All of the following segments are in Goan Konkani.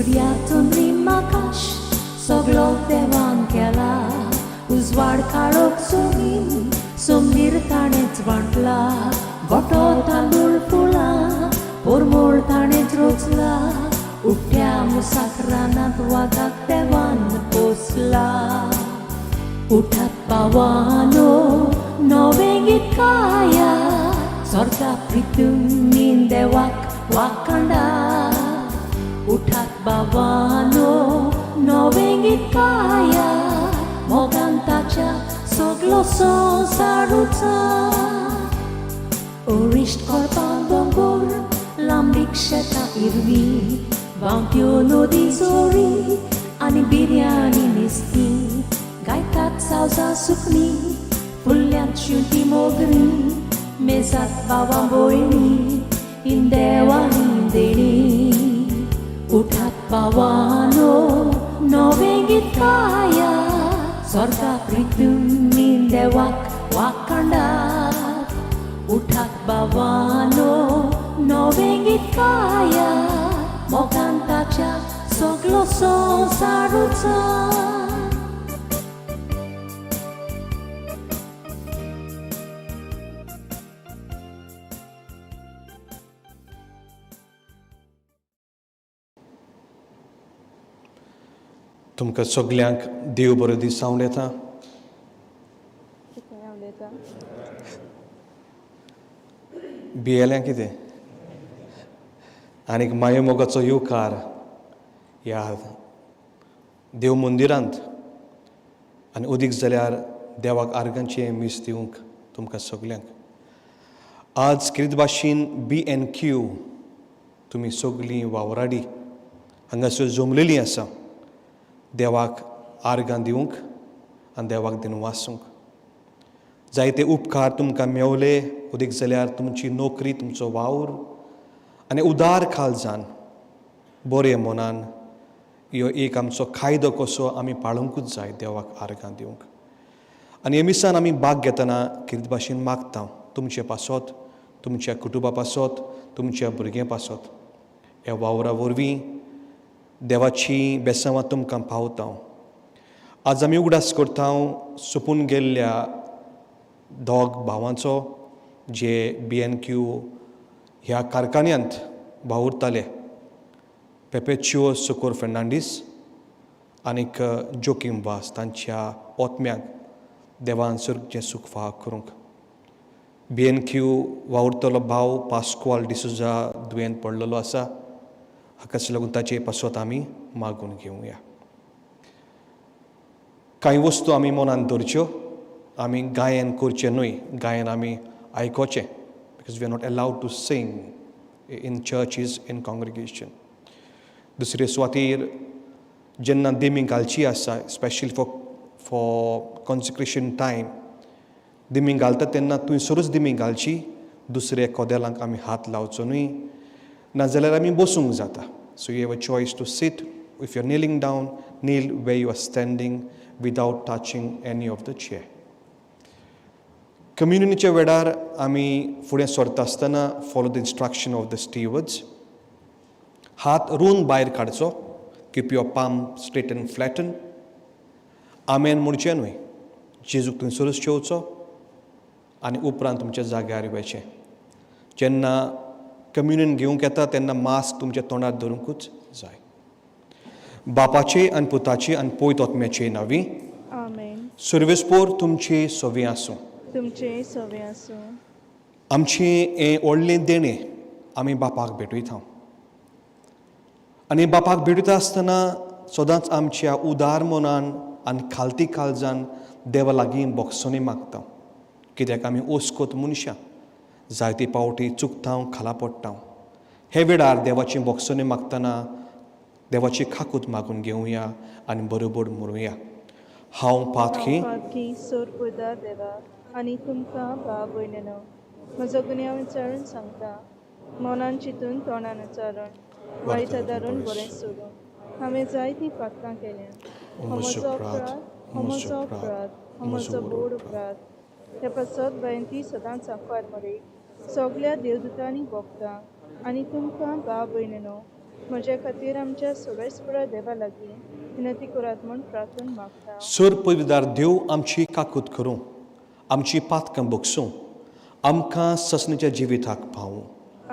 सुर्या चंद्रीम आकाश सगलो देवान केला. उजवाड काळोख सोमीन सोमगीर ताणेंच वांटला. गोटो तांदूळ फुलां पोरमोळ ताणेंच रोचला. उठ्या मुसाक रानांत वागाक देवान पोसला. उठात पावानो नवें गीत गाया. स्वर्गा प्रितुमीन देवाक वाखांडा. उठात बाबानो नवें गीत गाया. मोगान ताच्या सगलो संवसारूचा. अरिश्ट करपां दोंगोर लांबीक शेतां इरवी. व्हांवत्यो नदी जोरी आनी बिर्याणी निस्ती. गायतात सावजां सुकणीं फुल्ल्यांत शेंवटी मोगरीं. मेजात बाबा भयणी हीं देवाली देणी. उठात बाबानो नवें गीत गाया. स्वर्गा प्रितुमीन देवाक वाखांडात. उठात बाबानो नवें गीत गाया. मोगान ताच्या सगलो संवसारूचा. तुमकां सगल्यांक देव बरो दीस हांव उलयतां. कितें उलयता? भियेल्या कितें आनीक माये मोगाचो येवकार ह्या देव मंदिरांत आनी अदीक जाल्यार देवाक आर्गांचें मीस दिवंक तुमकां सगल्यांक. आज किरित भाशेन बी एन क्यू तुमी सगलीं वावराडी हांगासर जमलेलीं आसा देवाक आर्गां दिवंक आनी देवाक दिवन वासूंक. जायते उपकार तुमकां मेवले अदीक जाल्यार तुमची नोकरी तुमचो वावर आनी उदार काळजान बरे मनान ह्यो एक आमचो कायदो कसो आमी पाळुंकूच जाय देवाक आर्गां दिवंक. आनी हे मिसान आमी भाग घेतना किरित भाशेन मागता तुमचे पासत तुमच्या कुटुंबा पासत तुमच्या भुरग्यां पासत ह्या वावरा वरवीं देवाची बेसांवां तुमकां पावता. आज आमी उगडास करता सोंपून गेल्ल्या दोग भावांचो जे बी एन क्यू ह्या कारखान्यांत वावुरताले, पेपेच्यो सुकोर फेर्नांडीस आनीक जोकीम वास. तांच्या ओत्म्याक देवान सर्गचें सूख फाव करूंक. बी एन क्यू वावुरतलो भाव पास्कवाल डिसुजा दुयेंत पडलेलो आसा, हाकाच लागून ताचे पासत आमी मागून घेवया. कांय वस्तू आमी मनान दवरच्यो, आमी गायन करचें न्हय, गायन आमी आयकोचें, because we are not allowed to sing in churches in congregation. दुसरे सुवातेर जेन्ना देमी घालची आसा, specially for consecration time दिमी घालता तेन्ना थंयसरूच दिमी घालची, दुसऱ्या कदेलांक आमी हात लावचो न्हय, नाजाल्यार आमी बसूंक जाता. So you have a choice to sit. If you are kneeling down, kneel where you are standing without touching any of the chair. कम्युनिटीच्या वेळार आमी फुडें सरता आसतना follow the instruction of the stewards. हात रोवन भायर काडचो, keep your palm straight and flatten. आमेन म्हणचें न्हय, जेजूक थंयसरूच चेवचो आनी उपरांत तुमच्या जाग्यार वचचें. जेन्ना कम्युनियन घेवंक येता तेन्ना मास्क तुमच्या तोंडार धरुंकूच जाय. बापाचे आनी पुताचे आनी पवित्र आत्म्याचे नांवी. आमेन. सर्वेस्पोर तुमची सवी आसूं. तुमचें सवें आसूं. आमचें हें व्हडलें देणें आमी बापाक भेटयता आनी बापाक भेटयता आसतना सदांच आमच्या उदार मनान आनी खालती काळजान देवा लागीं बोगसणी मागता, कित्याक आमी ओसकोत मनशां जायते पावटी चुकता, खाला पडटा. हे वेळार देवाची बोगसणी मागतना देवाची खाकूत मागून घेवया आनी बरोबर म्हणुया, हांव पातकी पातकी सोर उदार देवा आनी तुमकां भाव भयणीनो म्हजो गुन्यांव विचारून सांगता. मनान चिंतून तोंडान उच्चारून वायट आदारून बरें सोडून हांवें जायतीं पातकां केल्या. हो म्हजो अपराध, हो म्हजो अपराध, हो म्हजो बोड अपराध. त्या पासत बायंती सदांच आफार मरे सगल्या देवदूतांनी भोगता आनी तुमकां भाव भयणीनो म्हज्या खातीर आमच्या सर्वेस्परा देवा लागीं विनंती करात म्हूण प्रार्थना मागता. सर पविदार देव आमची काकूत करूं, आमची पातकां बगसूं, आमकां ससनेच्या जिविताक पावूं.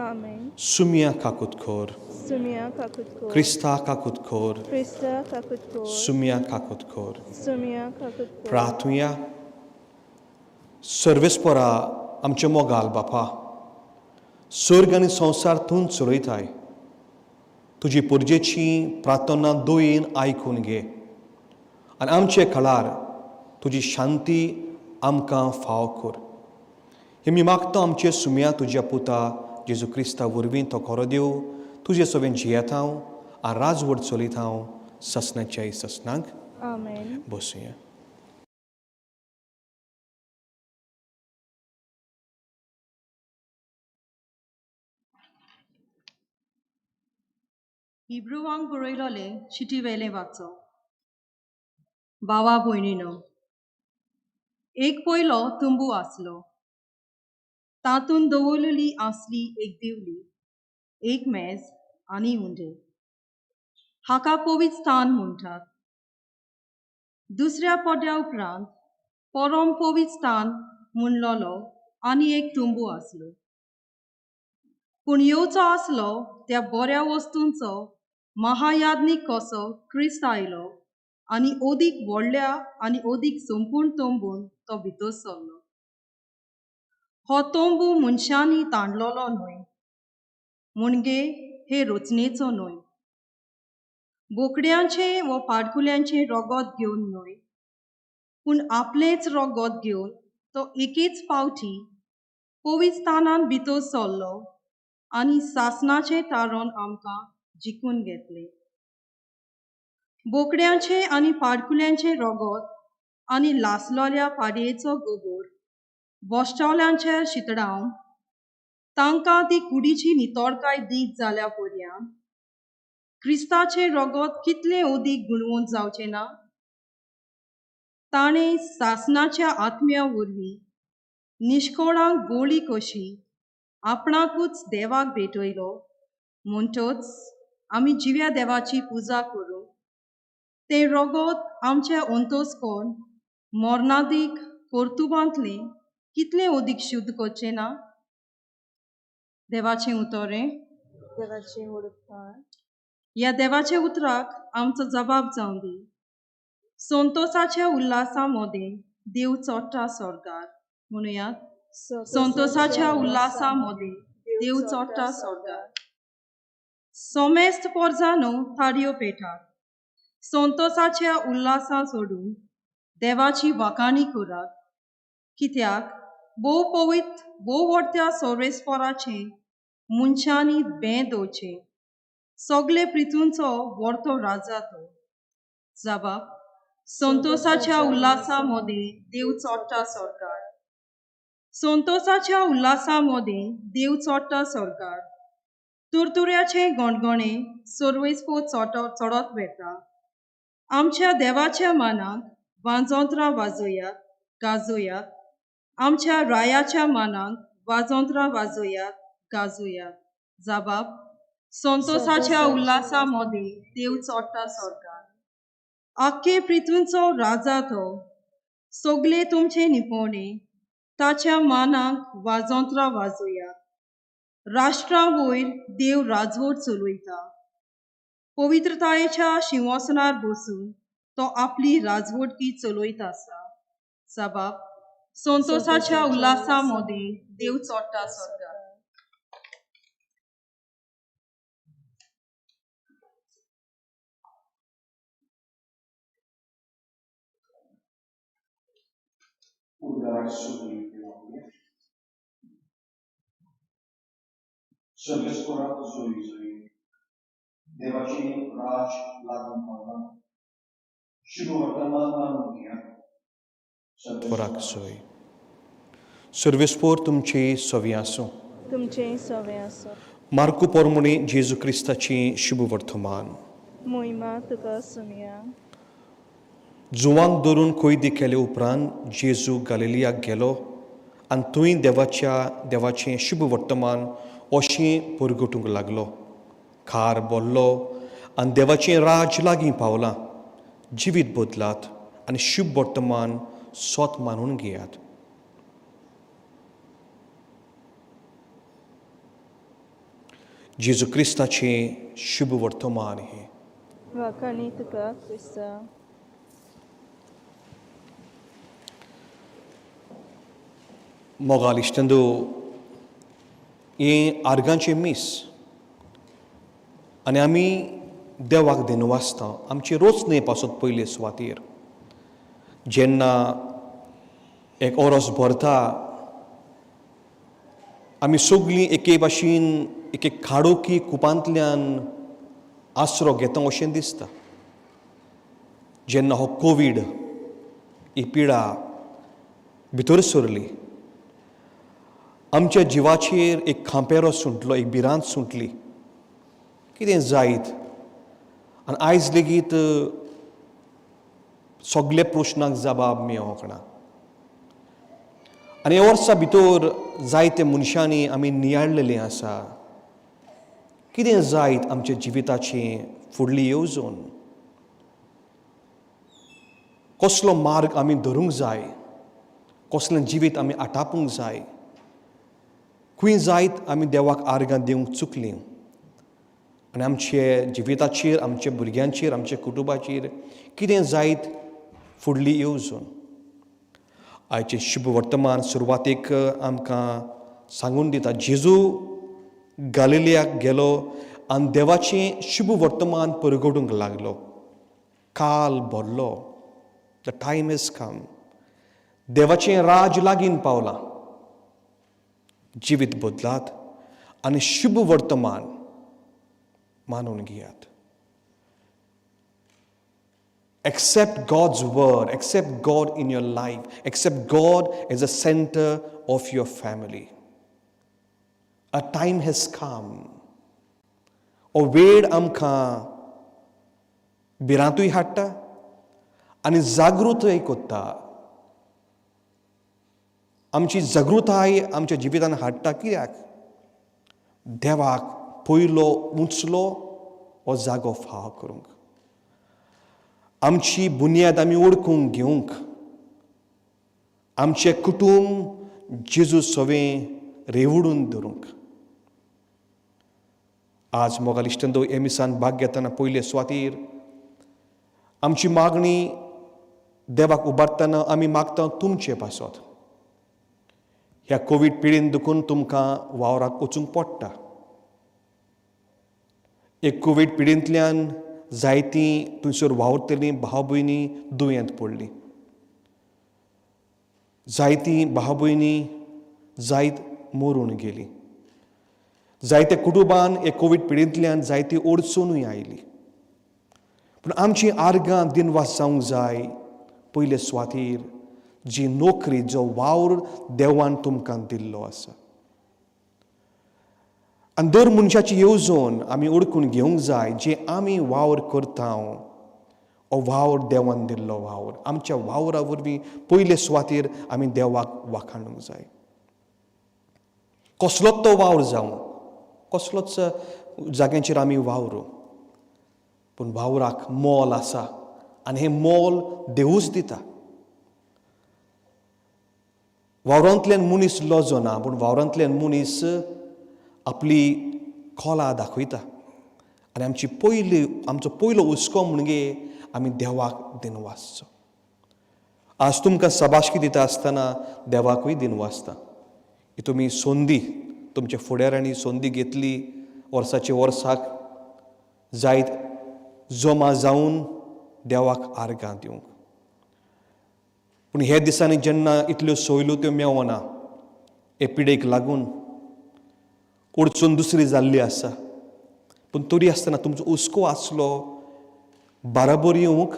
आमेन. सुमिया काकूत कर. सुमिया काकूत कर. क्रिस्ता काकूत कर. क्रिस्ता काकूत कर. सुमिया काकूत कर. सुमिया काकूत कर. प्रार्थुया. सर्वेस्परा आमचे मोगाल बापा, सर्ग आनी संवसार तूं चलयताय. तुजी पुरजेची प्रार्थना दयेन आयकून घे आनी आमचे कळार तुजी शांती आमकां फाव कर. हे मी मागता आमचे सुम्या तुज्या पुता जेजू क्रिस्ता वरवीं, तो खरो देव, तुजे सवें जियेता हांव आनी राजवट चलयता हांव ससनाच्या ससनांक. आमेन. बसुया. हिब्रुवांक बरयलोले चिटी वेलें वाचो. भावा भयणीनो, एक पयलो तंबू आसलो. तातूंत दवरलेली आसली एक दिवली, एक मेज आनी उंडे. हाका पवित्र स्थान म्हणटात. दुसऱ्या पड्ड्या उपरांत परम पवित्र स्थान म्हणलोलो आनी एक तंबू आसलो. पूण येवचो आसलो त्या बऱ्या वस्तूंचो महायाज्ञीक कसो क्रिस्त आयलो आनी अदीक व्हडल्या आनी अदीक संपूर्ण तंबून तो भितर सरलो. हो तंबू मनशांनी तांडलोलो न्हय, म्हणजे हे रचनेचो न्हय, बोकड्यांचें वो पाडकुल्यांचें रगत घेवन न्हय, पूण आपलेंच रगत घेवन तो एकेच फावटी पवित्र स्थानांत भितर सरलो आनी सासणाचें तारण आमकां जिखून घेतलें. बोकड्यांचें आनी पाडकुल्यांचें रगत आनी लासलोल्या पाडयेचो गोबोर बोश्टोल्यांचेर शितडावन तांकां ती कुडीची नितळकाय दीत जाल्या पर्यान क्रिस्ताचें रगत कितलें अदीक गुणवंत जावचें ना? ताणें सासणाच्या आत्म्या वरवीं निश्कोळांक गोळी कशी आपणाकूच देवाक भेटयलो. म्हणटच आमी जिव्या देवाची पुजा करूं. तें रगत आमच्या अंतस्कोन मरणादीक कर्तुबांतलें कितलें अदीक शुद्ध करचें ना? देवाचें उतर हें. देवाचें उपकार. ह्या देवाच्या उतराक आमचो जबाब जावं दी. संतोसाच्या उल्हासा मदें देव चडटा स्वर्गार. म्हणुयात, संतोसाच्या उल्हासा मदें देव चडटा स्वर्गार. सोमेस्त पोरजानो ताळयो पेटात. संतोसाच्या उल्हासा सोडून देवाची वाखाणी करात. कित्याक भोव पवित्र भोव व्हडत्या सर्वेस्पराचें मनशांनी बें दवरचें. सगळे प्रितूंचो व्हडतो राजा तो. जबाब, संतोसाच्या उल्हासा मदें देव चडटा स्वर्गार. संतोसाच्या उल्हासा मदें देव चडटा स्वर्गार. तुरतुऱ्याचें गणगणें सर्वेस्पोर चडत वेता. आमच्या देवाच्या मानाक वाजोंत्रां वाजोयात, गाजोयात. आमच्या रायाच्या मानाक वाजोंत्रां वाजोयात, गाजोयात. जबाब, संतोसाच्या उल्हासा मदें देव चडटा स्वर्गार. आख्खे प्रितूंचो राजा तो. सगळे तुमचे निपोणे ताच्या मानाक वाजोंत्रां वाजोयात. राष्ट्रां वयर देव राजवट चलयता. पवित्रतायेच्या शिंवासनार बसून तो आपली राजवटकी चलयत आसा. जबाब, संतोसाच्या उल्हासा मदें देव चडटा स्वर्गार. उद्धाराक सुरू देवांगे सर्वेस्पराक जोई जोई. देवाचें राज लागून पावलां. शुभ वर्तमान मानून घेयात. पराक सोय. सर्वेस्पोर तुमची सवी आसूं. तुमचें सवें आसूं. मार्कू पोरमुणी जेजू क्रिस्ताची शुभ वर्तमान. मोहिमा तुका सुमिया. जुवांक धरून कैदी केले उपरांत जेजू गालिलियाक गेलो आनी थंय देवाच्या देवाचें शुभ वर्तमान अशें परगटूंक लागलो. खार बोल्लो आनी देवाचें राज लागीं पावलां. जिवीत बदलात आनी शुभ वर्तमान सोत मानून घेयात. जेजू क्रिस्ताचें शुभ वर्तमान हें. वाखाणी तुका क्रिस्ता. मोगाल इश्टंदू, हें आर्गांचें मीस आनी आमी देवाक दिनवासता आमची रोच न्हय पासत पयले सुवातेर. जेन्ना एक ओरोस भरता आमी सगळीं एके भाशेन एके खाडोकी कुपांतल्यान आसरो घेता अशें दिसता. जेन्ना हो कोवीड ही पिडा भितर सरली आमच्या जिवाचेर एक खांपेरो सुंटलो, एक भिरांत सुंटली, कितें जायत. आनी आयज लेगीत सगल्या प्रश्नांक जबाब मेळोंक ना. आनी ह्या वर्सा भितर जायते मनशांनी आमी नियाळलेलें आसा कितें जायत आमच्या जिविताचें फुडली येवजण, कसलो मार्ग आमी धरूंक जाय, कसलें जिवीत आमी आटापूंक जाय. खंय जायत आमी देवाक आर्गां दिवंक चुकलीं आनी आमचे जिविताचेर, आमच्या भुरग्यांचेर, आमच्या कुटुंबाचेर कितें जायत फुडली येवजण. आयचें शुभ वर्तमान सुरवातेक आमकां सांगून दिता, जेजू गालिलियाक गेलो आनी देवाचें शुभ वर्तमान परगटूंक लागलो. काल भरलो, the time is come, देवाचें राज लागीं पावलां. जिवीत बदलात आनी शुभ वर्तमान मानून घेयात. Accept God's word, accept God in your life, accept God as a center of your family. A time has come. हो वेळ आमकां भिरांतूय हाडटा आनी जागृतय करता. आमची जागृताय आमच्या जिवितान हाडटा. कित्याक देवाक पयलो उंचलो हो जागो फाव करूंक, आमची बुन्याद आमी ओळखूंक घेवंक, आमचें कुटूंब जेजू सवें रेवडून धरूंक. आज मोगाल इश्टंदो, हे मिसान भाग घेतना पयले सुवातेर आमची मागणी देवाक उबारतना आमी मागता तुमचे पासत. ह्या कोवीड पिडेन दुखून तुमकां वावराक वचूंक पडटा. एक कोवीड पिडेंतल्यान जायतीं थंयसर वावुरतलीं भाव भयणी दुयेंत पडलीं, जायतीं भाव भयणी जायत मरून गेलीं, जायत्या कुटुंबान हे कोवीड पिडेंतल्यान जायती अडचणूय आयली. पूण आमची आर्गां दिनवास जावंक जाय पयले सुवातेर जी नोकरी, जो वावर देवान तुमकां दिल्लो आसा. आनी दर मनशाची येवजण आमी ओळखून घेवंक जाय, जे आमी वावर करता हो वावर देवान दिल्लो वावर. आमच्या वावरा वरवीं पयले सुवातेर आमी देवाक वाखाणूंक जाय. कसलोच तो वावर जावं, कसलोच जाग्यांचेर आमी वावरू, पूण वावराक मोल आसा आनी हें मोल देवूच दिता. वावरांतल्यान मनीस लजना, पूण वावरांतल्यान मनीस आपली खोला दाखयता. आनी आमची पयली, आमचो पयलो हुस्को म्हणजे आमी देवाक दिनवासचो. आज तुमकां सबाशकी दिता आसतना देवाकूय दिनवासता की तुमी संदी, तुमच्या फुडाऱ्यांनी संदी घेतली वर्साचे वर्साक जायत जमा जावन देवाक आर्गां दिवंक. पूण हे दिसांनी जेन्ना इतल्यो सोयल्यो त्यो मेवना, हे पिडेक लागून अडचण दुसरी जाल्ली आसा, पूण तरी आसतना तुमचो हुस्को आसलो बाराबोर येवंक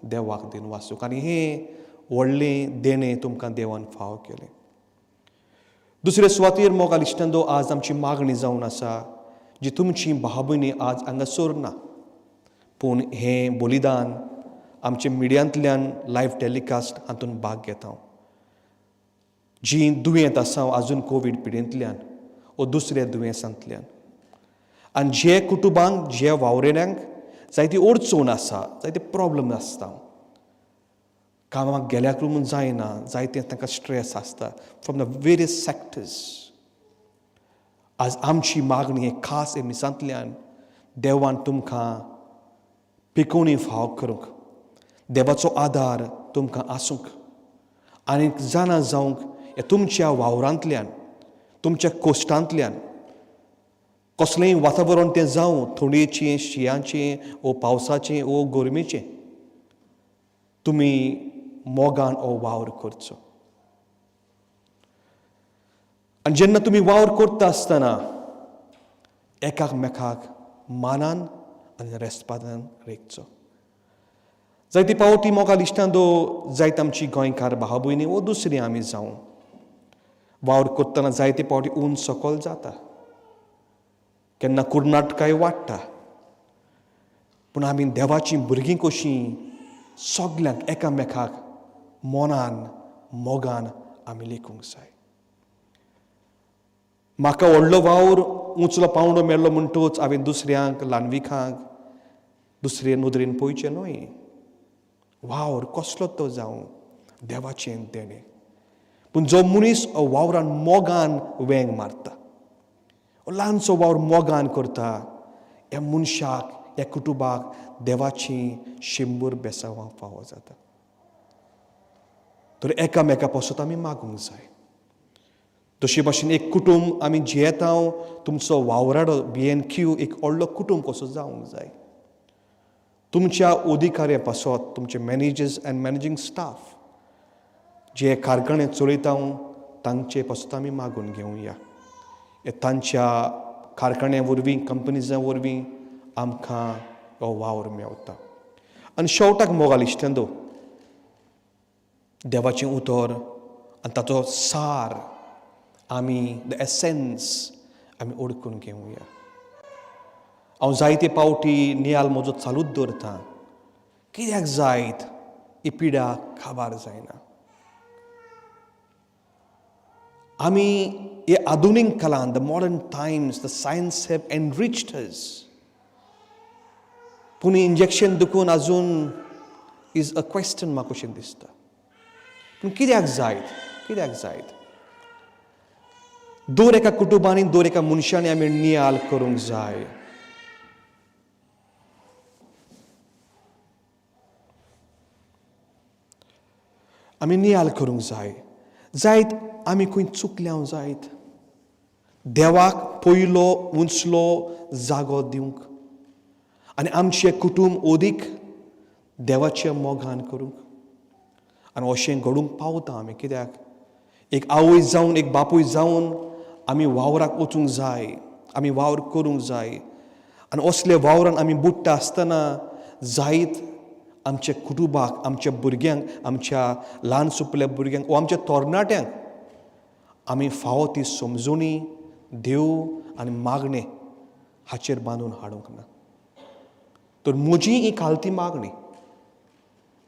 देवाक दिनवासूंक, आनी हें व्हडलें देणें तुमकां देवान फाव केलें. दुसरे सुवातेर मोगाल इश्टांदो, आज आमची मागणी जावन आसा जी तुमची भाव भयणी आज हांगासर ना, पूण हें बलिदान आमच्या मिडियांतल्यान लायव्ह टेलिकास्ट हातूंत भाग घेता. जी दुयेंत आसा आजून कोवीड पिडेंतल्यान ओ दुसऱ्या दुयेंसांतल्यान, आनी जे कुटुंबांक, जे वावरेण्यांक जायती अडचण आसा, जायते प्रॉब्लम आसता, कामाक गेल्याक म्हूण जायना, जायते तांकां स्ट्रेस आसता फ्रॉम the various sectors. आज आमची मागणी हे खास हे मिसांतल्यान देवान तुमकां पिकोवणी फाव करूंक, देवाचो आदार तुमकां आसूंक आनी जाणा जावंक ह्या तुमच्या वावरांतल्यान, तुमच्या कोश्टांतल्यान कसलेंय वातावरण तें जावं, थंडयेचें, शिंयाचें वो पावसाचें वो गरमेचें, तुमी मोगान हो वावर करचो. आनी जेन्ना तुमी वावर करता आसतना एकामेकाक मानान आनी रेस्पादान रेखचो. जायते पावटी मोगाल इश्टांदो, जायत आमची गोंयकार भाव भयणी वो दुसरी आमी जावं, वावर करतना जायते पावटी ऊन सकल जाता, केन्ना कुर्नाटकाय वाडटा, पूण आमी देवाचीं भुरगीं कशीं सगल्यांक एकामेकाक मनान मोगान आमी लेखूंक जाय. म्हाका व्हडलो वावर उंचलो पावंडो मेळ्ळो म्हणटूच हांवें दुसऱ्यांक ल्हानविकांक दुसरे नदरेन पळोवचें न्हय. वावर कसलो तो जावं देवाचें देणें, पूण जो मनीस वावरान मोगान वेंग मारता, ल्हानसो वावर मोगान करता, ह्या मनशाक ह्या कुटुंबाक देवाची 100 बेसांवां फावो जाता. तर एकामेका पासत आमी मागूंक जाय. तशे भाशेन एक कुटुंब आमी जियेता, तुमचो वावराडो BNQ एक व्हडलो कुटुंब कसो जावंक जाय. तुमच्या अधिकाऱ्या पासत, तुमचे मॅनेजर्स आनी मॅनेजींग स्टाफ जे कारखाने चलयता तांचे पासत आमी मागून घेवया. तांच्या कारखान्या वरवीं, कंपनीजा वरवीं आमकां हो वावर मेवता. आनी शेवटाक मोगाल इश्टांदो, देवाचें उतर आनी ताचो सार आमी, the essence आमी ओडकून घेवया. हांव जायते पावटी नियाल म्हजो चालूच दवरता, कित्याक जायत ही पिडा काबार जायना. आमी हे आधुनीक काळांत, the modern times, the science have enriched us, पूण इंजेक्शन दुखून आजून is a question म्हाका कशें दिसता. पूण कित्याक जायत, कित्याक जायत? दर एका कुटुंबांनी, दर एका मनशांनी आमी नियाल करूंक जाय. आमी नियाल करूंक जाय. जायत आमी खंय चुकल्या जायत, देवाक पयलो उंचलो जागो दिवंक आनी आमचें कुटुंब अदीक देवाच्या मोगान करूंक. आनी अशें घडूंक पावता आमी कित्याक एक आवय जावन, एक बापूय जावन आमी वावराक वचूंक जाय, आमी वावर करूंक जाय. आनी असले वावरान आमी बुडटा आसतना जायत आमच्या कुटुंबाक, आमच्या भुरग्यांक, आमच्या ल्हान सुपल्या भुरग्यांक वो आमच्या तरणाट्यांक आमी फावो ती समजणी देव आनी मागणें हाचेर बांदून हाडूंक ना. तर म्हजी ही खालती मागणी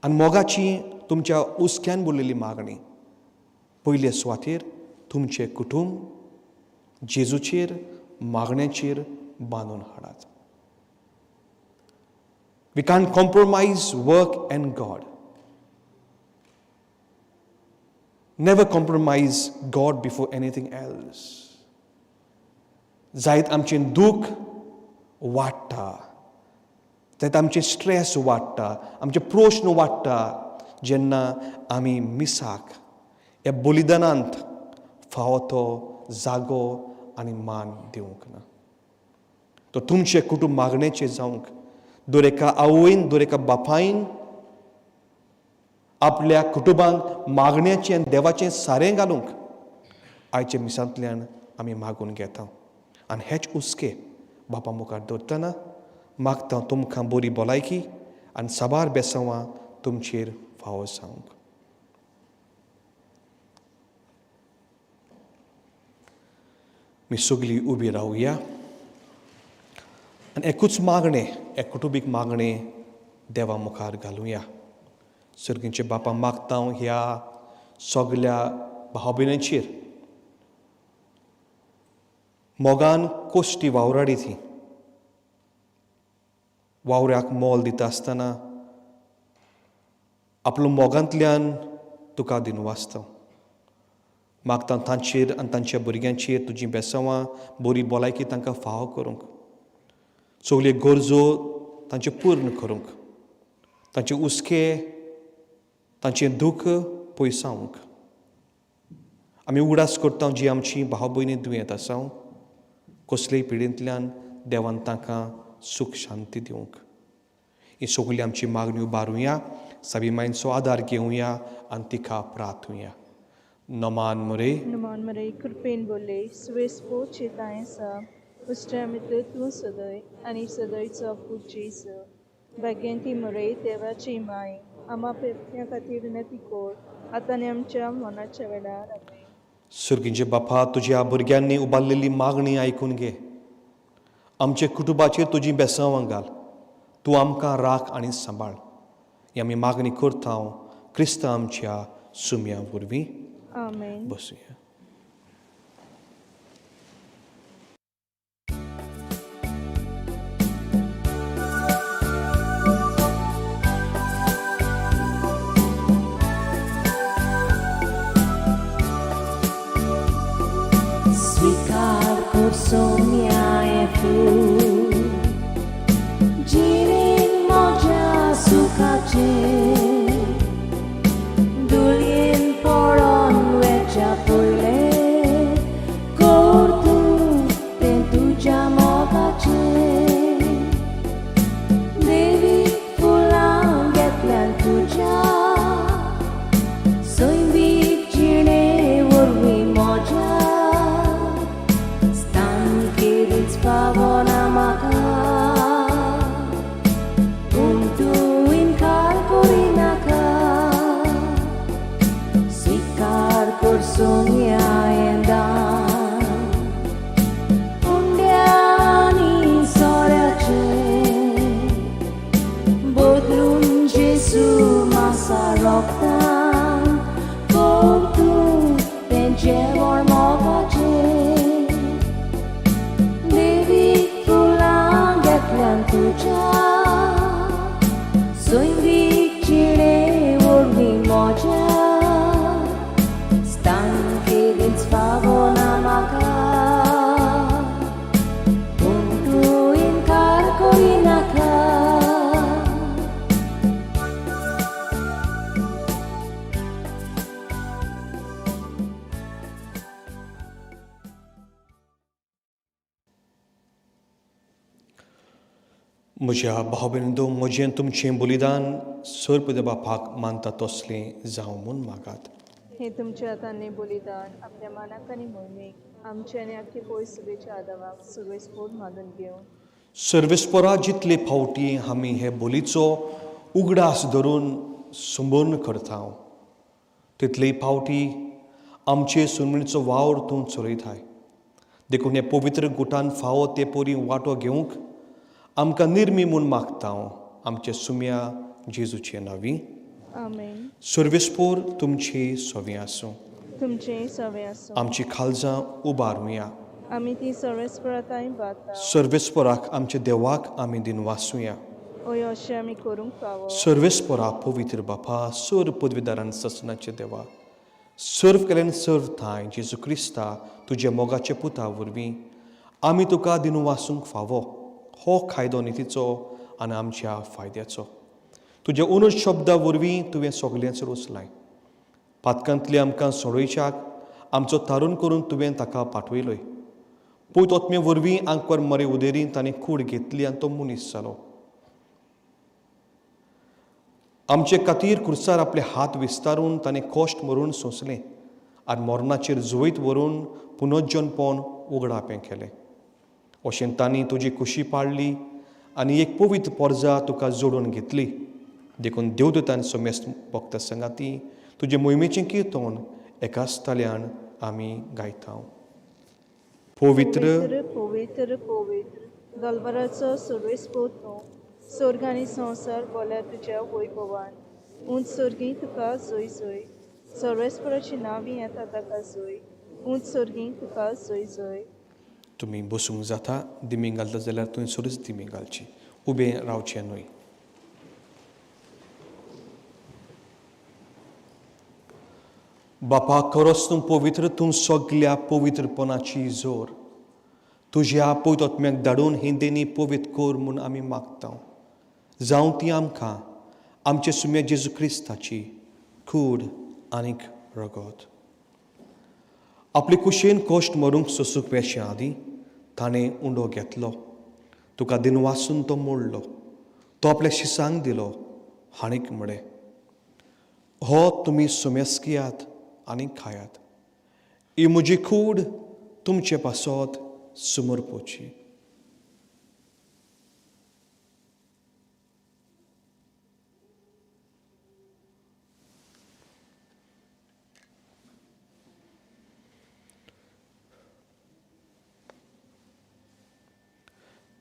आनी मोगाची तुमच्या हुस्क्यान बोल्लेली मागणी, पयले सुवातेर तुमचें कुटुंब जेजूचेर मागण्याचेर बांदून हाडात. We can't compromise work and God. Never compromise God before anything else. जायत आमचें दूख वाडटा, जायत आमचें स्ट्रेस वाडटा, आमचे प्रश्न वाडटा, जेन्ना आमी मिसाक ह्या बलिदानांत फावो तो जागो आनी मान दिवंक ना. तर तुमचें कुटुंब मागणेचें जावंक दर एका आवयन, दर एका बापायन आपल्या कुटुंबांक मागण्याचें आनी देवाचें सारें घालूंक आयच्या मिसांतल्यान आमी मागून घेता. आनी हेच हुस्के बापा मुखार दवरतना मागता तुमकां बरी भलायकी आनी साबार बेसांवां तुमचेर फावो जावंक. मी सगळीं उबी रावया आनी एकूच मागणें, एक कुटुंबीक मागणें देवा मुखार घालुया. सर्गींचे बापा, मागता हांव ह्या सगल्या भाव भयणींचेर मोगान कोश्टी वावराडी ती वावऱ्याक मोल दिता आसतना आपलो मोगांतल्यान तुका दिनवासता. मागता तांचेर आनी तांच्या भुरग्यांचेर तुजीं बेसांवां, बरी भलायकी तांकां फावो करूंक, सगल्यो गरजो तांच्यो पूर्ण करूंक, तांचे हुस्के, तांचें दूख पयसावंक. आमी उगडास करता जी आमची भाव भयणी दुयेंत आसा, कसलेय पिडेंतल्यान देवान तांकां सूख शांती दिवंक. ही सगळी आमची मागणी उबारुया, साबी मांयचो आदार घेवया आनी तिका प्रार्थुया. नमान मरे. नमान मरे, कृपेन बोले, सुवेस पोचे आसा, उश्ट्या मित्र तूं सदय आनी सदयचो पूत जेजू. भाग्यंती मरे, देवाची माय, आमा पेपण्या खातीर विनंती कर, आतां आनी आमच्या मनाच्या वेळार. आमेन. सुर्गींचे बापा, तुज्या भुरग्यांनी उबारलेली मागणी आयकून घे. आमच्या कुटुंबाचेर तुजी बेसांवां घाल. तूं आमकां राख आनी सांबाळ. ही आमी मागणी करता क्रिस्तांव आमच्या सुम्या वरवीं. आमेन. बसुया. स्वीकार कर सोम्या फूल, जिणेन म्हज्या सुखाचें, धुळयेन पडोन वेच्या पयलें कर तूं तें तुज्या मोगाचें. देवी फुलां घेतल्यान तुज्या सैमीक जिणे वरवीं म्हज्या स्थान केदींच पावना म्हाका, पूण तूं इनकार करिनाका. स्विकार कर सोम्या हें दान, उंड्या आनी सोऱ्याचें, बदलून जेजू मासा रोगतान कर तूं तें जेवण मोगाचें. देवी फुलां घेतल्यान तुज्या सैमीक जिणे वरवीं म्हज्या स्थान केदींच पावना म्हाका, पूण तूं इनकार करिनाका. म्हज्या भाव भयणींनो, म्हजें तुमचें बलिदान सर्प बापाक मानता तसलें जावं म्हूण मागात. हे तुमच्या हातांनी बलिदान आपल्या मानाक आनी मोहिमेक, आमच्या आनी आख्खे पयस सुबेच्या आदावाक सुरवेस्पोर मानून घेवं. सर्वेस्परा, जितले फावटी आमी हे बोलीचो उगडास धरून संबोर्ण करता, तितले फावटी आमचे सुरमणीचो वावर तूं चलयताय. देखून हे पवित्र गुटान फावो ते परी वांटो घेवंक आमकां निर्मी म्हूण मागता, आमचे सुम्या जेजूचे नांवी. आमेन. सर्वेस्पोर तुमची सवी आसूं. तुमचें सवें आसूं. आमची खालजां उबारुया. आमी ती सर्वेस्पराताय बाता. सर्वेस्पराक आमच्या देवाक आमी दिनवासुया. ओय, अशें आमी करूंक फावो. सर्वेस्परा, पवित्र बापा, सर्व पदवीदारान ससनाचे देवा, सर्व केल्यान सर्व थांय जेजू क्रिस्ता तुज्या मोगाच्या पुता वरवीं आमी तुका दिनवासूंक फावो. हो कायदो नितीचो आनी आमच्या फायद्याचो. तुज्या उनच शब्दा वरवीं तुवें सगळेंच रचलाय. पातकांतली आमकां सोडयच्याक आमचो तारून करून तुवें ताका पाठवयलोय. पूत ओतमे वरवीं आंकवार मरे उदेरीन ताणें कूड घेतली आनी तो मनीस जालो. आमचे खातीर कुर्सार आपले हात विस्तारून ताणें कश्ट मरून सोंसलें आनी मरणाचेर जुवयत व्हरून पुनर्जनपण उगडापें केलें. अशें तांणी तुजी खुशी पाळ्ळी आनी एक पवित्र पोरजा तुका जोडून घेतली. देखून देवदूतान समेस्त भक्त संगाती तुजे मोहिमेचें किर्तन एकाच ताल्यान आमी गायता. पवित्र, पवित्र, पवित्र, पवित्र, दलबराचो सर्वेस्पोर तूं, स्वर्ग आनी संवसार बोल्या तुज्या वैभवान. उंच सर्गी तुका जय जय. सर्वेस्पराची नांवी येता ताका जय. उंच सर्गी तुका जय जय. तुमी बसूंक जाता. दिमी घालता जाल्यार थंयसरूच दिमी घालची. उबें रावचें न्हय. बापा, खरोच तूं पवित्र, तूं सगल्या पवित्रपणाची जोर. तुज्या पवित्र आत्म्याक धाडून ही देणी पवित्र कर म्हूण आमी मागता. जावं ती आमकां आमचे सुम्या जेजू क्रिस्ताची कूड आनीक रगत. आपले कुशेन कश्ट मरूंक सोसूंक वेचे आदीं ताणें उंडो घेतलो, तुका दिनवासून तो मोडलो, तो आपल्या शिसांक दिलो आनीक म्हळें, हो तुमी सुमेस्कियात आनी खायात, ही म्हजी कूड तुमचे पासत समर्पोची.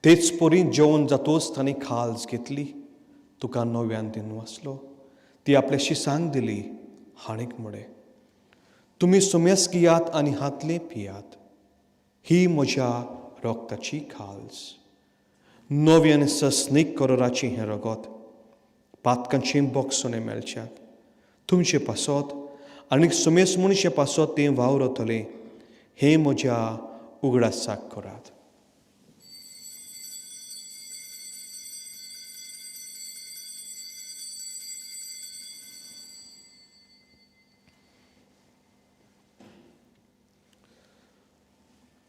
तेच परी जेवण जातोच तांणी खाल्स घेतली, तुका नव्यान दिनवासलो, ती आपल्या शिसांक दिली हाणीक म्हळें, तुमी सुमेस घेयात आनी हातले पियात, ही म्हज्या रगताची खाल्स, नवी आनी सस्नीक करोराची हें रगत पातकांचें बोगसणें मेळच्याक तुमचे पासत आनी सुमेस मनशे पासत तें वावरतलें, हें म्हज्या उगडासाक करात.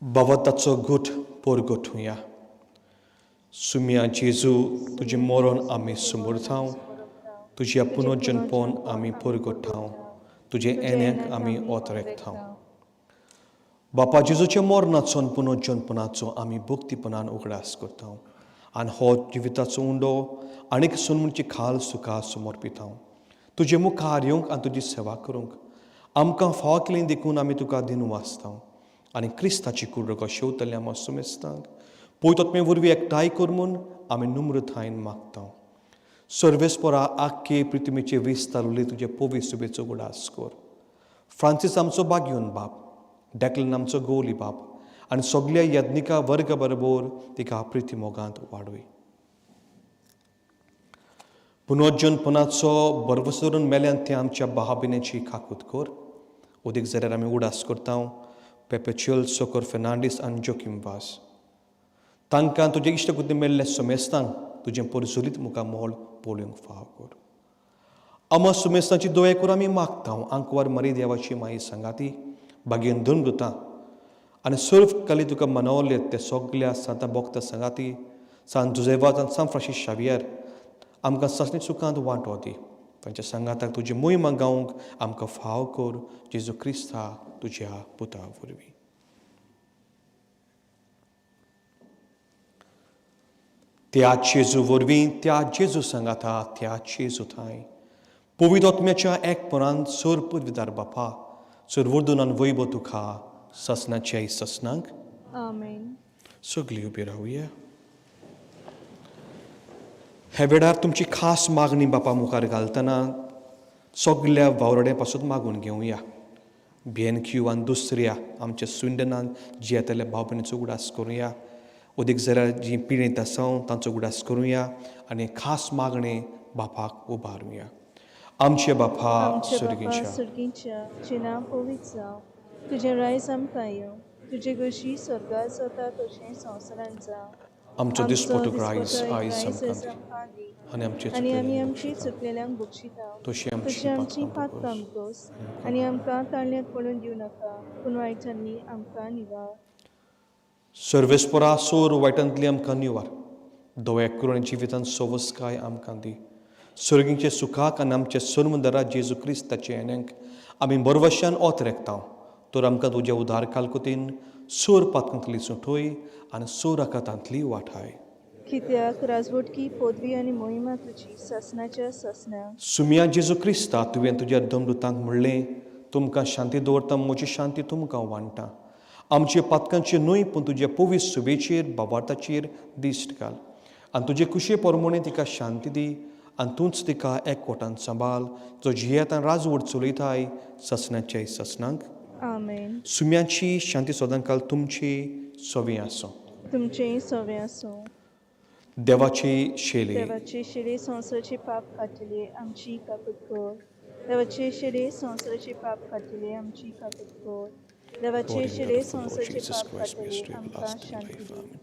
बाबा ताचो गुट पोरगोठुया. सुम्या जेजू, तुजें मरण आमी सुमरथांव, तुज्या पुनर्जनपण आमी पोरगोठांव, तुजें येण्याक आमी ओतरेकथांव. बापा जेजूच्या मरणाचो आनी पुनर्जनपणाचो आमी भक्तीपणान उगडास करता आनी हो जिविताचो उंडो आनीक सोनमुची खाल सुखा समर्पितांव. तुजे मुखार येवंक आनी तुजी सेवा करूंक आमकां फावो केली देखून आमी तुका दिनवासतांव आनी क्रिस्ताची कूड रगत शेवतल्या आमच्या सुमेस्तांक पवित्र वरवीं एकठांय कर म्हूण आमी नम्रतायेन मागता. सर्वेस्परा आख्खे पृथ्वीचे विस्तार तुजे पवित्र सुबेचो उगडास कर. फ्रांसीस आमचो बागयोन बाप, डॅकलन आमचो गोली बाप आनी सगल्या यज्ञिका वर्ग बरोबर तिका प्रिती मोगांत वाडय. पुनर्जनपणाचो भरवंसो धरून मेल्यान ते आमच्या भावभिण्याची काकूत कर. उदीक जाल्यार आमी उडास करता पेपेच्युअल सोकर फेर्नांडीस आनी जोकीम वास, तांकां तुजे इश्टकुती मेल्ल्या सुमेस्तांक तुजें परजुलीत मुखार मोल पळोवंक फाव कर. आमा सुमेस्तांची दोळे करून आमी मागता. आंकवार मरी देवाची माई सांगाती बागेन धरून दुता आनी सर्व काली तुका मनवले ते सगल्या सांता बोगता सांगाती सान जुजेवाज आनी सान फ्रांसीस शावियर आमकां सासणी सुखांत वांटो दी. तांच्या सांगाताक तुजी मोहिमा गावंक आमकां फाव कर, जेजू क्रिस्ता तुज्या पुता वरवीं. त्या जेजू वरवीं, त्या जेजू सांगाता, त्या जेजू थांय पवित्र आत्म्याच्या एकपणान सर पदवीदार बापा, सर वर्दून आनी वैभव तुका ससनाच्या ससनांक. आमेन. सगळीं उबी रावया. ह्या वेळार तुमची खास मागणी बापा मुखार घालतना सगल्या वावराड्यां पासून मागून घेवया. बी एन क्यू आनी दुसऱ्या आमच्या स्विंडनान जे येतल्या भाव भयणीचो उगडास करुया. उदीक जाल्यार जीं पिडेंत आसा तांचो उगडास करुया आनी खास मागणें बापाक उबारुया. आमचे बापा आमच्या बापा सर्गीच्या, सर्गीच्या, तुजें नांव पवित्र जावं, तुजें रायज आमकां येवं, तुजे गोशी स्वर्गार जाता तशें संवसारांत जावं. आमचो दिसपटो रायज आयज आमकां दी दी आनी आमचे आनी आमी चुकलेल्यांक आमची बक्षिता, चुकलेल्यांक बक्षिता, तशी आमची तशी आमची पातकां पातकां भोगोस भोगोस आनी आमकां ताळ्यांत पडून दिवं नाका, पूण वायटांनी आमकां निवार. सर्वेस्परा सोर वायटांतली आमकां निवार, दोळ्याक करून जिवितांत सोवसकाय आमकां दी. सर्गींचे सुखाक आनी आमच्या सर्वदरा जेजू क्रिस्ताचे येण्याक आमी बरवशान ओत रेखता. तर आमकां तुज्या उदार कालकुतीन सोर पातकांतली सुटोय आनी सोर आकातांतली वाठाय. कित्याक राजवटकी पदवी आनी मोहिमा तुजी सासणाच्या सासणाक. सुमिया जेजू क्रिस्ता, तुवें तुज्या दमदुतांक म्हणलें, तुमकां शांती दवरता, म्हजी शांती तुमकां वांट्टा. आमचे पातकांचे न्हय पूण तुज्या पवित्र सुबेचेर बाबार्थाचेर दिश्ट घाल आनी तुजे कुशे परमणे तिका शांती दी आनी तूंच तिका एकवटान सांबाळ, जो जियेतान राजवट चलयताय ससनाच्या ससनांक. आमेन. सुम्याची शांती सदांकाल तुमची सवी आसूं. तुमचेंय सवें आसूं. देवाची शेली देवाची शिडी संवसाराची पाप काडटली आमची काकूत कर. देवाची शिडी संवसाराची पाप काडटली आमची काकूत कर. देवाची According to शिडी the Lord संवसाराची Jesus पाप Christ, काडटली mystery of आमकां everlasting शांती life. दी. Amen.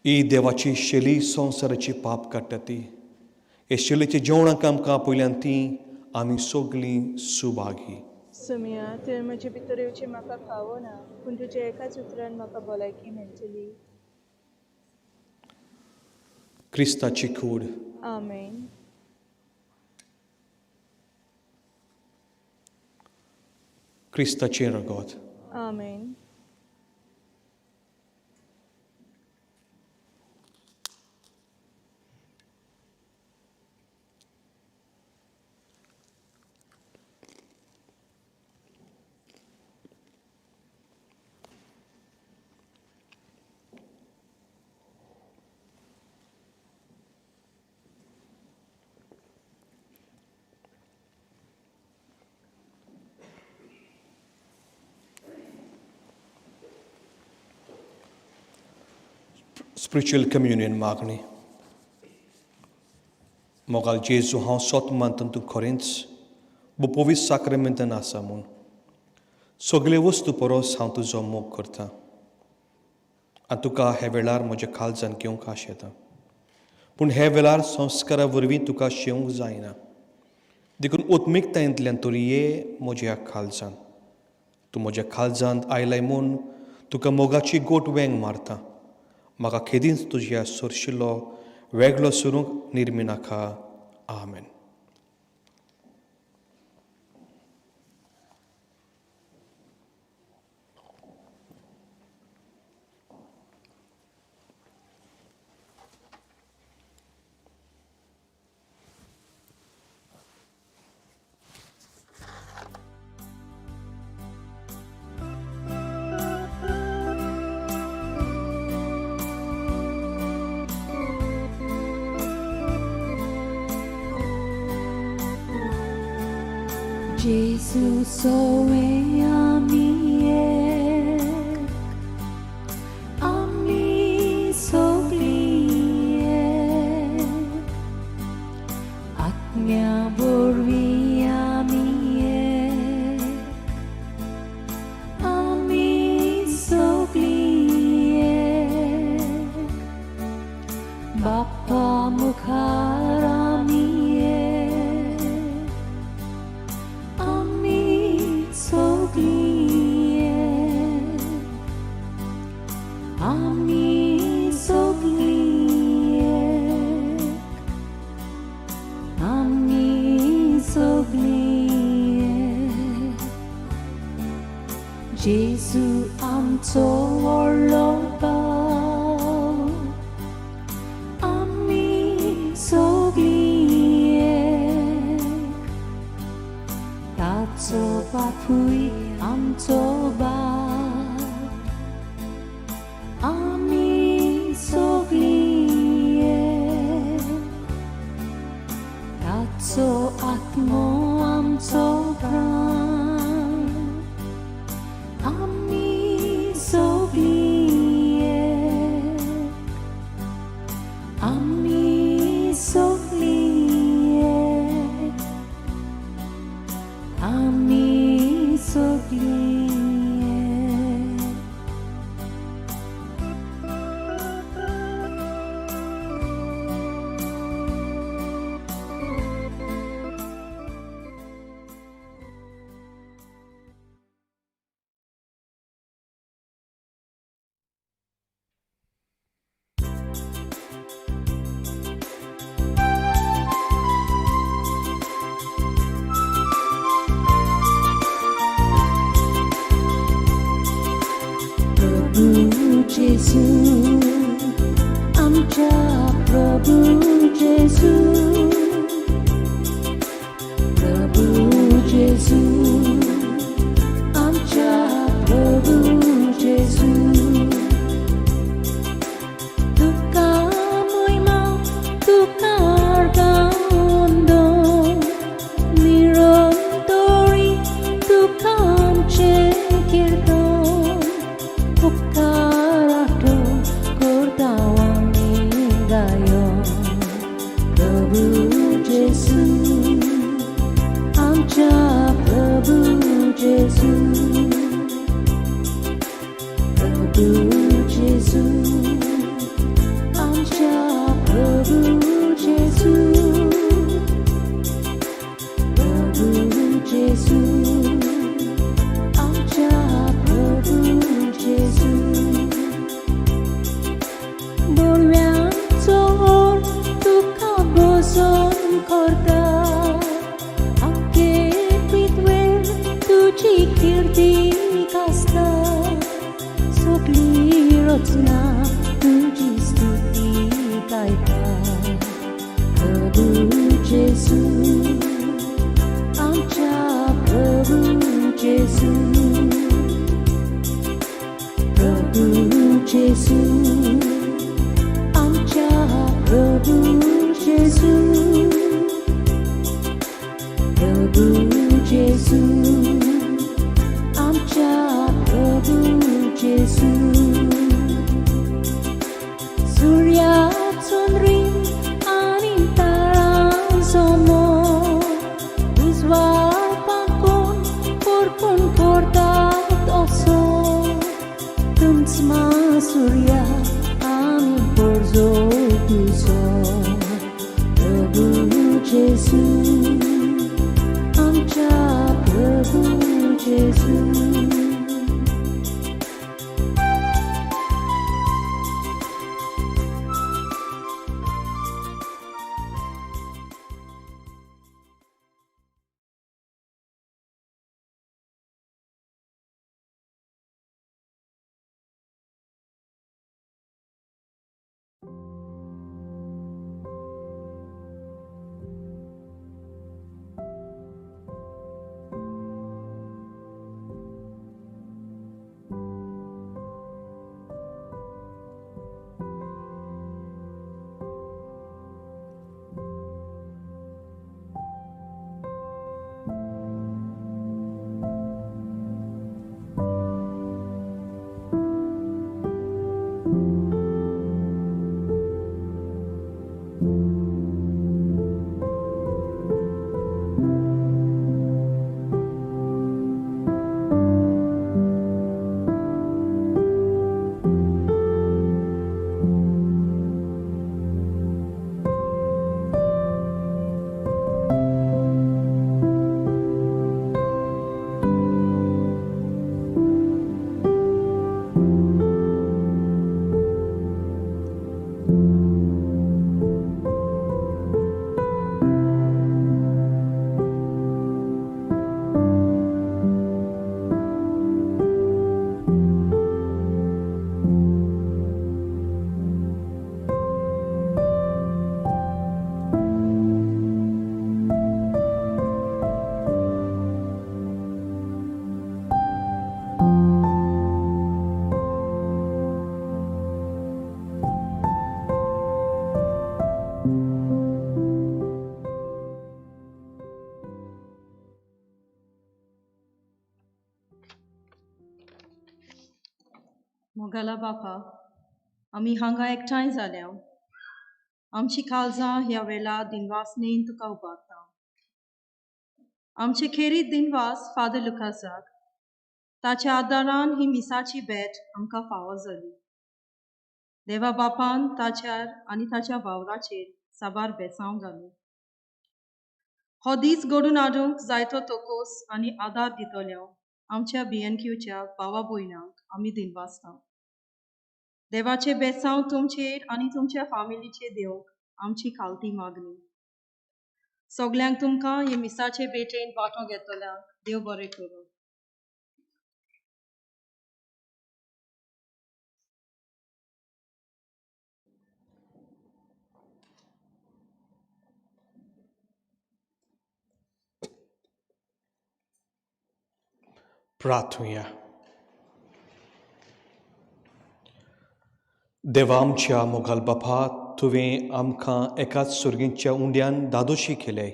ही देवाची शेली संवसाराची पाप काडटा ती हे शेलीच्या जेवणाक आमकां पयल्यान ती आमी सगळीं सुभागी. सुमिया, तुवें म्हजे भितर येवचें म्हाका फावो ना, पूण तुज्या एकाच उतरान म्हाका भलायकी मेळटली. क्रिस्ताची कूड. आमेन. क्रिस्ताचें रगत. आमेन. स्पिरिच्युअल कम्युनियन मागणी. मोगाल जेजू, हांव सोत मानता तूं खरेंच पवित्र साक्रामेंतान आसा म्हूण. सगळे वस्तू परस हांव तुजो मोग करता आनी तुका हे वेळार म्हज्या काळजान घेवंक आशेता, पूण हे वेळार संस्कारा वरवीं तुका शेवंक जायना, देखून उत्मिकतायेंतल्यान तरी ये म्हज्या काळजान. तूं म्हज्या काळजांत आयलाय म्हूण तुका मोगाची गोट वेंग मारता. म्हाका खेदींच तुज्या सरशिल्लो वेगळो सरूंक निर्मिनाका. आमेन. Gesù soe amie, ami soglie, atmia vorvi amie, ami soglie, Bappa mukhar amie, ami soglie, ami soglie, ami soglie. Gesù आमचो व्हडलो भाव, आमी सगळीं ताचो बापूय आमचो बाप, आमी सगळीं ताचो आत्मो आमचो प्राण, आमी सगळीं आमी सगळीं आमी सगळीं. Prabhu Gesù, आमच्या प्रभु जेजू, प्रभु जेजू, आमच्या प्रभु जेजू. तुका महिमा, तुका आनंद, निरंतरी कीर्तीक आसता सगळी रचना तुजी स्तुती गायता प्रभू जेजू आमच्या प्रभू जेजू प्रभू जेजू आमच्या प्रभू जेजू प्रभू जेजू आमच्या प्रभू जेजू सूर्या चंद्रीम आनी तारांचो मोग उजवाड पाकोवन परपून करतात असो तुमच सूर्या आमी परजो तुजो प्रभू जेजू आमच्या प्रभू जेजू. मोगाला बापा, आमी हांगा एकठांय जाल्या. आमची काळजां ह्या वेळा दिनवासनेन तुका उबारता. आमचे खेरीत दिनवास फादर लुकासाक, ताच्या आदारान ही मिसाची भेट आमकां फावो जाली. देवा बापान ताच्यार आनी ताच्या वावराचेर साबार बेसांव घाली. हो दीस घडून हाडूंक जायतो तोकोस आनी आदार दितल्या आमच्या BNQच्या भावा भयणांक आमी दिनवासता. देवाचे बेसांव तुमचेर आनी तुमच्या फामिलीचेर दिवंक आमची खालती मागणी. सगल्यांक तुमकां हे मिसाचे भेटेन वांटो घेतल्यांक देव बरें करूं. प्रार्थुया. देवा आमच्या मोगाल बापा, तुवें आमकां एकाच सुर्गींच्या उंड्यान दादोशी केले.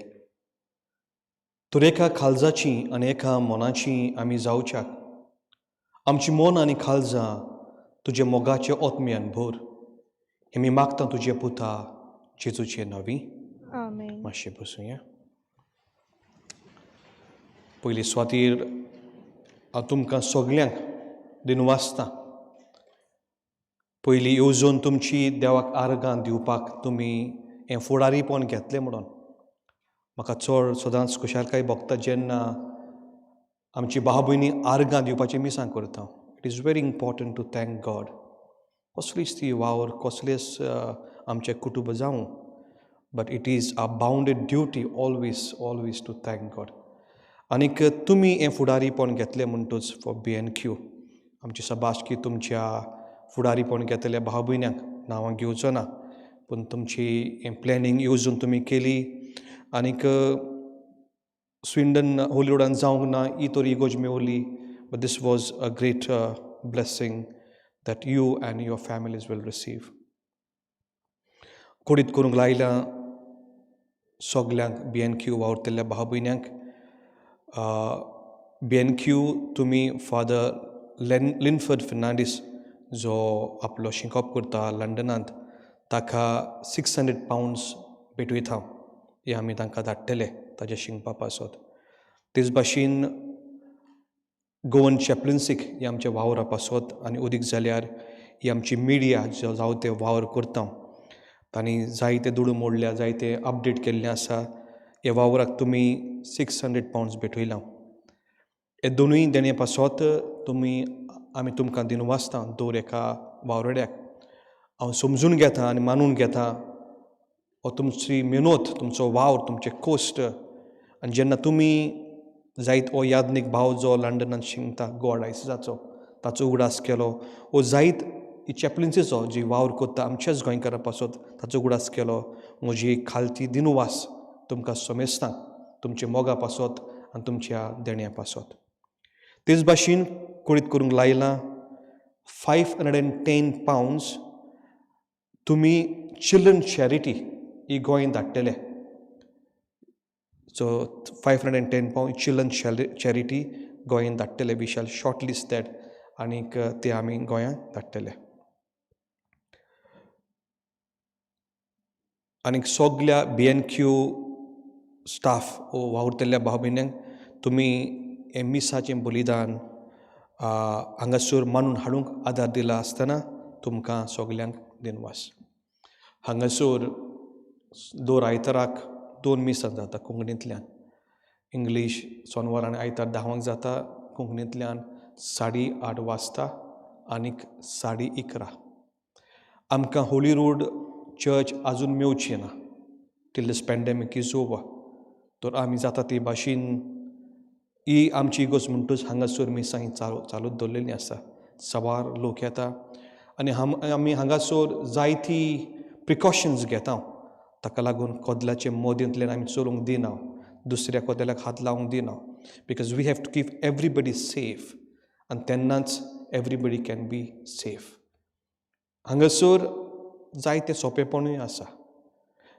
तर एका खालजाची आनी एका मनाची आमी जावच्याक आमची मन आनी खालजां तुज्या मोगाचे ओतम्यान भर. हें आमी मागता तुजे पुता जेजूचे नवी. आमेन. मातशें बसुया. पयली सुवातीर हांव तुमकां सगल्यांक दिनवासता. पयलीं येवजून तुमची देवाक आर्गां दिवपाक तुमी हें फुडारीपण घेतलें म्हणून म्हाका चड सदांच खुशालकाय भोगता जेन्ना आमची भाव भयणी आर्गां दिवपाचें मिसां करता. It is very important to thank God. कसलीच ती वावर, कसलेच आमचें कुटुंब जावं, but it is a bounded duty always always to thank God. आनीक तुमी हें फुडारीपण घेतलें म्हणटूच फॉर बी एन क्यू आमची सभाशकी तुमच्या फुडारीपण घेतल्या भाव भयण्यांक नांवां घेवचो ना, पूण तुमची हें प्लॅनिंग येवजून तुमी केली आनीक स्विंडन हॉलिवूडान जावंक ना ही तर इगोर्ज मेवली, but this was a great blessing that you and your families will receive. कोडीत करूंक लायल्या सगल्यांक बी एन क्यू वावुरतल्या भाव भयण्यांक. बी एन क्यू तुमी फादर लिनफर्ड फर्नांडीस जो आपलो शिकोप करता लंडनांत ताका 600 पावंड्स भेटयता, हे आमी तांकां धाडटले ताजे शिकपा पासत. तेच भाशेन गोवन चॅपलन्सीक हे आमच्या वावरा पासत आनी अदीक जाल्यार ही आमची मिडिया जो जावं ते वावर करता तांणी जायते दुडू मोडल्या, जायते अपडेट केल्लें आसा. ह्या वावराक तुमी 600 पावंड्स भेटयला. हे दोनूय देणे पासत तुमी आमी तुमकां दिनवासता दर एका वावरड्याक. हांव समजून घेता आनी मानून घेता हो तुमची मेहनत, तुमचो वावर, तुमचे कश्ट. आनी जेन्ना तुमी जायत हो याज्ञीक भाव जो लंडनांत शिंकता गोवा डायसिसाचो ताचो उगडास केलो, वो जायत ही चॅपलिन्सीचो जी वावर करता आमच्याच गोंयकारां पासत ताचो उगडास केलो, म्हजी खालती दिनवास तुमकां समेस्तांक तुमच्या मोगा पासत आनी तुमच्या देण्या पासत. तेच भाशेन कळीत करूंक लायलां 510 पावंड्स तुमी चिल्ड्रन चॅरिटी ही गोंयांत धाडटले. सो 510 पावंड चिल्ड्रन चॅरिटी गोंयांत धाडटले. We shall short list that आनीक ते आमी गोंयांत धाडटले. आनीक सगल्या बी एन क्यू स्टाफ वो वावुरतल्या भाव भयण्यांक तुमी हें मिसाचें बलिदान हांगासर मानून हाडूंक आदार दिला आसतना तुमकां सगल्यांक दिनवास. हांगासर दर आयताराक 2 मिसां जाता कोंकणींतल्यान, इंग्लीश सोनवार आनी आयतार 10 जाता, कोंकणींतल्यान 8:30 वाजता आनीक 11:30. आमकां होली रोड चर्च आजून मेवची ना till this pandemic is over. तर आमी जाता ती भाशेन ही आमची इगोर्ज म्हणटूच हांगासर मिसां ही चालूच दवरलेली आसा. सवार लोक येता आनी आमी हांगासर जायती प्रिकॉशन्स घेता. ताका लागून कोदलाचे मोदींतल्यान आमी चलूंक दिना, दुसऱ्या कोदेलाक हात लावंक दिना, because we have to keep everybody safe आनी तेन्नाच एवरीबडी can be safe. हांगासर जायते सोंपेपणूय आसा.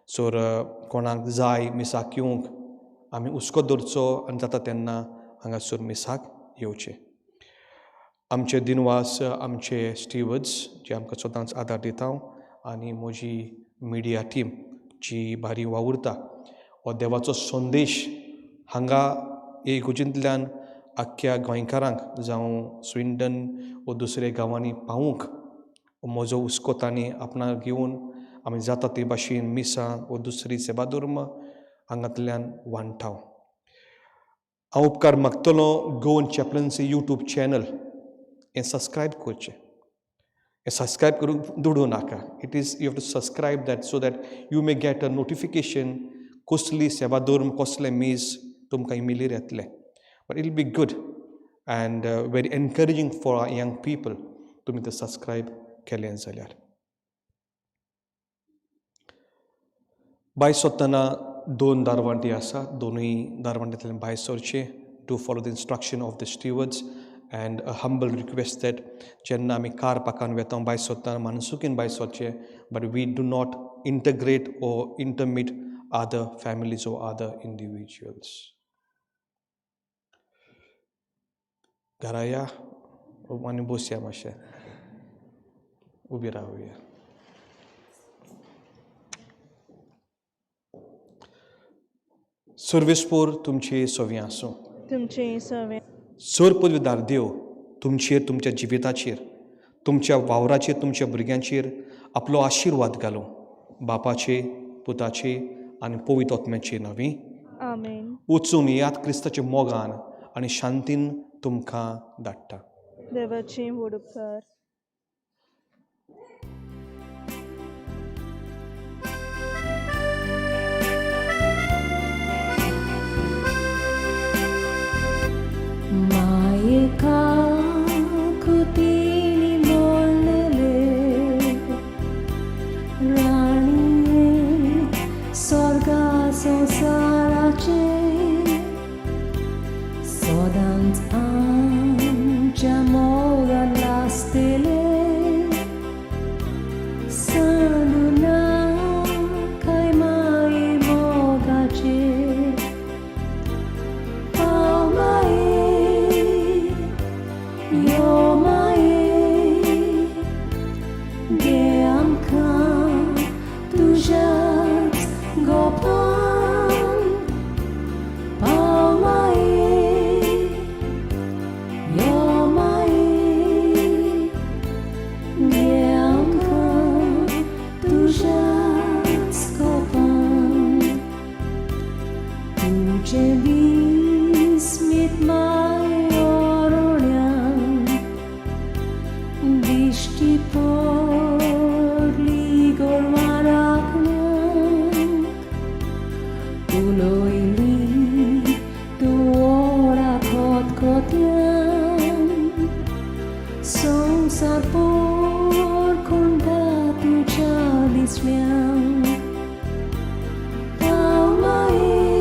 सो कोणाक जाय मिसाक येवंक आमी हुस्को दवरचो आनी जाता तेन्ना हांगासर मिसाक येवचें. आमचे दिनवास आमचे स्टिवर्ड्स जे आमकां सदांच आदार दिता आनी म्हजी मिडिया टीम जी भारी वावुरता. हो देवाचो संदेश हांगा इगोर्जींतल्यान आख्ख्या गोंयकारांक जावं स्विंडन वो दुसऱ्या गांवांनी पावूंक म्हजो हुस्को तांणी आपणाक घेवन आमी जाता ते भाशेन मिसां वो दुसरी सेवाधर्म हांगांतल्यान वांट्टा. हांव उपकार मागतलो गोवन चॅपलन्सी यूट्यूब चॅनल हें सबस्क्रायब करचें. हें सबस्क्रायब करूंक दुडू नाका. It is you have to subscribe that so that you may get a notification कसली सेवाधर्म कसलें मीस तुमकां इमेलीर येतलें. But it will be good and very encouraging for our young people तुमी तें सबस्क्रायब केलें जाल्यार. भायर सोदतना 2 दारवांटी आसा, दोनूय दारवांटींतल्यान भायर सरचें. To follow the instruction of the stewards and a humble request that जेन्ना आमी कार पार्कान वेता भायर सोदतना मानसुकीन भायर सरचें, but we do not integrate or intermeet other families or other individuals. घरा या आनी बसया मातशें, उबी रावया. सर्वेस्पोर तुमचे सवी आसूं, तुमचे सवे. सर पदवीदार देव तुमचेर, तुमच्या जिविताचेर, तुमच्या वावराचेर, तुमच्या भुरग्यांचेर आपलो आशिर्वाद घालूं. बापाचे, पुताचे आनी पवित्र आत्म्याचे नांवी आमेन. वचून याद क्रिस्ताच्या मोगान आनी शांतीन तुमकां धाडटा. देवाचे व्हड उपकार. काकुतीनी मोडलेले राणये स्वर्गा संवसाराचे सदांच आमच्या मोगान लासतले सांडू काय माये मोगाचे. पाव माये, यो माये, घे आमकां तुज्याच गोपान. पाव माये, यो माये, घे आमकां तुज्याच गोपान. तुजे विस्मीत माये ओरोण्यान दिश्टी पडली गोरवां राखण्यांक. उलयली तूं व्हडा खतखत्यान, संवसार पोरखुंटा तुज्या दिसण्यांक. पाव माये.